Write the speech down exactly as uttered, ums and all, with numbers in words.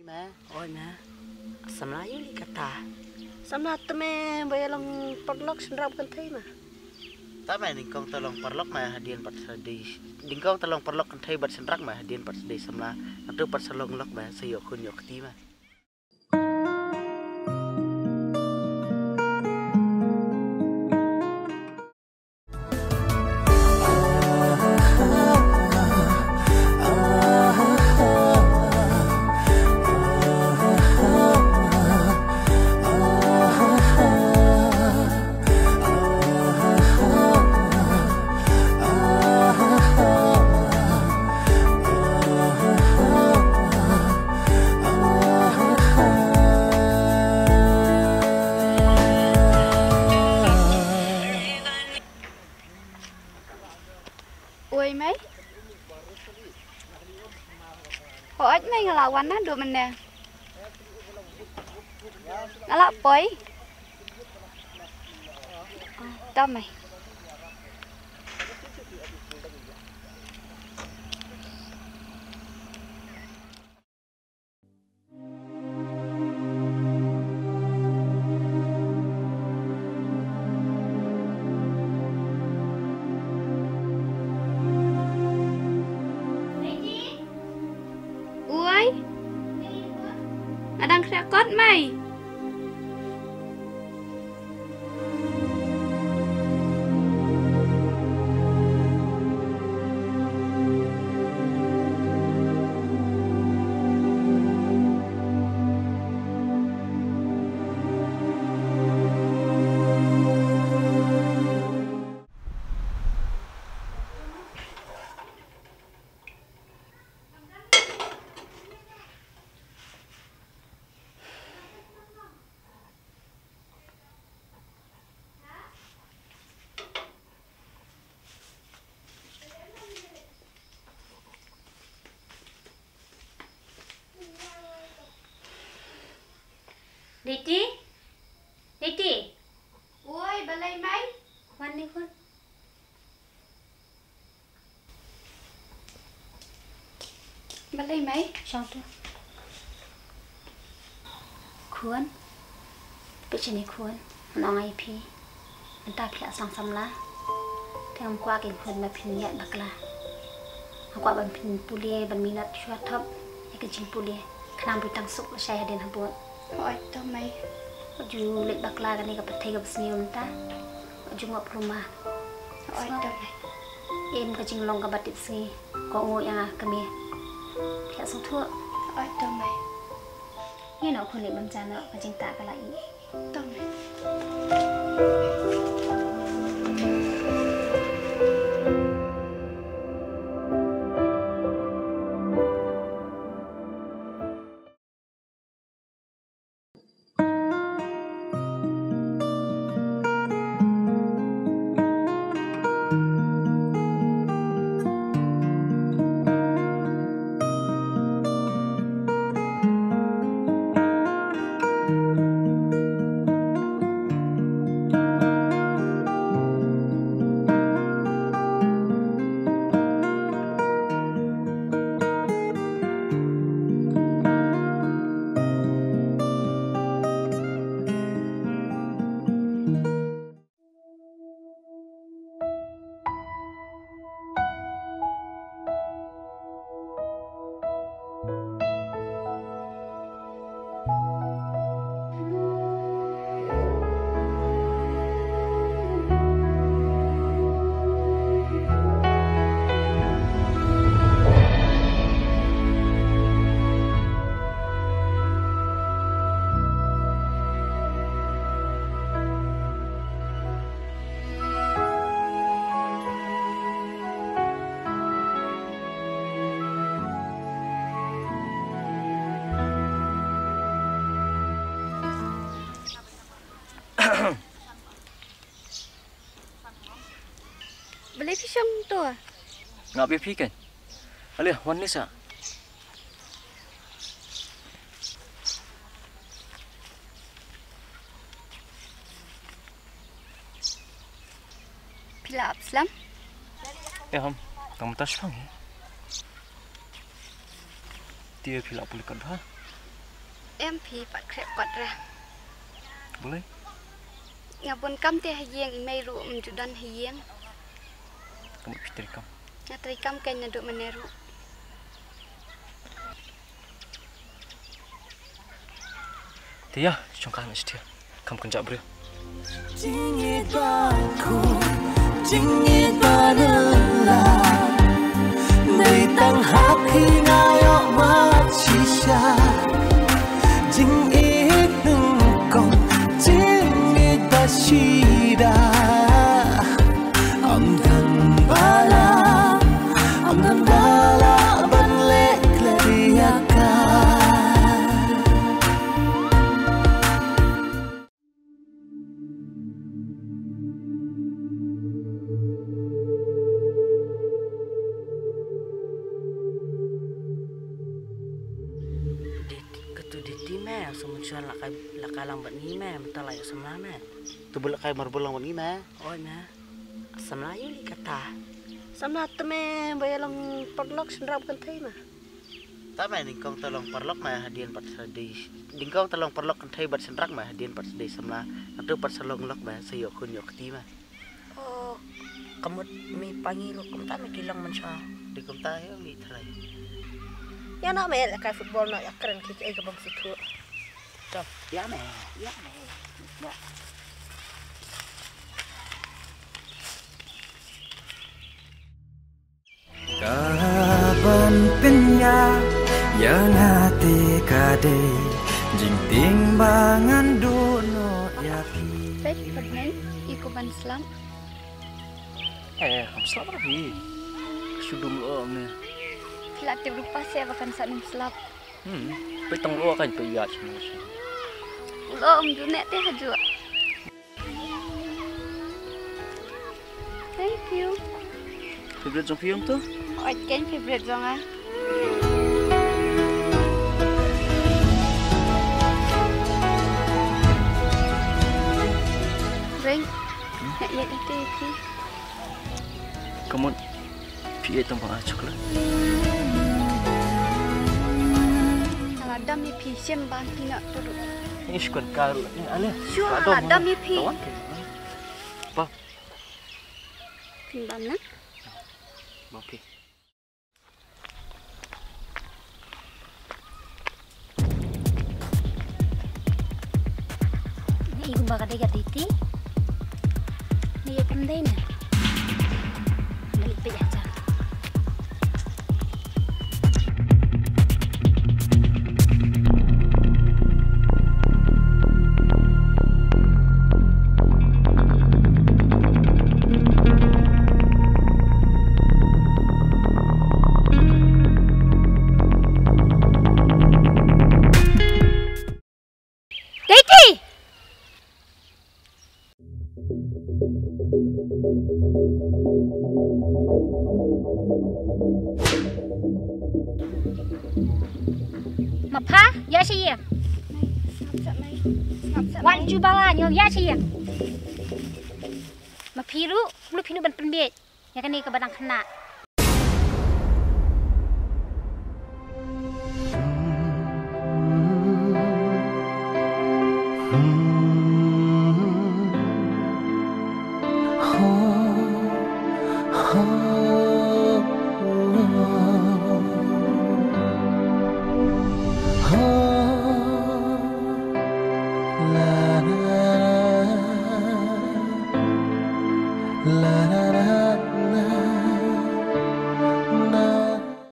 Me, oi me. Samla ïa li kata. Samla te me ba ïa long paralok shynrang kynthei ma. Ta me, nyngkong te long paralok me hadien pat sa dei. Nyngkong te long paralok kynthei bad shynrang me hadien pat sa dei samla. Nangtu pat sa long lok me sa ïoh khun ïoh kti me. Oi mei. Hooid mei, nga la wan naduh mynne. Nga la poi. To mei. Uei, nga dang khreh kot mei. Niti? Niti? Oi, balei mei? Wan ni khun. Balei mei? Shong tu. Khun. Peit shane khun. Ngan ong ïa phi. Mynta phi la sdang samla. Te ngam kwah kein khun ba phin ïaid bakla. Nga kwah ban phin pule, ban minot shuwa thop ïa ka jingpule. Khnang ba phin tang suk lashai hadien habud. Hooid to mei. Wat ju leit bakla kane ka pyrthei kaba sniew mynta. Wat ju ngop luma. Hooid to mei. Im ka jinglong kaba tip sngi. Kohnguh ïa nga kmie. Phi la sngewthuh? Hooid to mei. Ïa noh khun, leit bam ja noh, ka jingtah ka la ih. To mei. Balei phi shong to? Nga ap ïa phi kein. Ale, wan leit sha. Phi la ap slem? Eh, ham, kam tas phang hi. Te phi la pule kat bha. Em phi pat khreh kot re. Balei? Nga bun kam te ha ïing, i mei ruh um ju don ha ïing. Ka mut phi trei kam? Nga trei kam kein naduh mynne ruh. Te ïa, jong ka na stia. Kam kynjah briew. Jingit ba khun, jingit ba la. Dei tang ha phi nga ïoh mat shisha. Jingit nyngkong, jingit ba shida. Ym don ba la, ym don ba la ban leh klet ïa ka. Dit, katu Diti me, sa mynshuwa la kai, la kai lang bad ngi me, mynta la ïoh samla me. Tu ba la kai marbul lang bad ngi me. Oi me. Samla ïoh lei kata. Samla te me, ba ïa long paralok shynrang kynthei me. Ta me, nyngkong te long paralok me, hadien pat sa dei. Nyngkong te long paralok kynthei bad shynrang me, hadien pat sa dei samla. Nangtu pat sa long lok me, sa ïoh khun ïoh kti me. Oh, ka mut me pa ngi ruh kumta me ki long mynshuwa. Dei kumta ïa me trai. Ïa na me leh kai football na ïa kren ki ei ka bang suthu. To, ïa me, ïa me. Ïa. Ka ban pynïaid ïa nga te ka dei jingtieng ba ngan duh noh ïa phi. Peit, Pyrthei, i ku ban slap. Eh, kam slap ra phi. Shu dum lo ngi. Phi la tip rupa se ba kan sa nym slap. Hmm, peit tang lo kan peit ïa. Lo um ju ne te ha ju. Thank you. Favorite jong phi ong to? Oi, ken favorite jong nga. Ring. Hmm? Ïa, ïa, ïa, ïa, ïa. Come on. Phi ïa tang ba nga chocolate. Ala dam ïa phi shem ban phi na tu. Ni shkon karu ni ale. Shu ala dam ïa phi. Tawan ke. Ba. Phi ban na. Ba phi. Ni kumba ka dei ka dei ti. Ni ïa kam dei na. Balik peit aja. Dei ti. Ma pha, ïa sha ïing. Wan ju ba la, ïa sha ïing. Ma phi ruh, mlu phi nu ban pynbiej. Ïa kane kaba dang khynnah.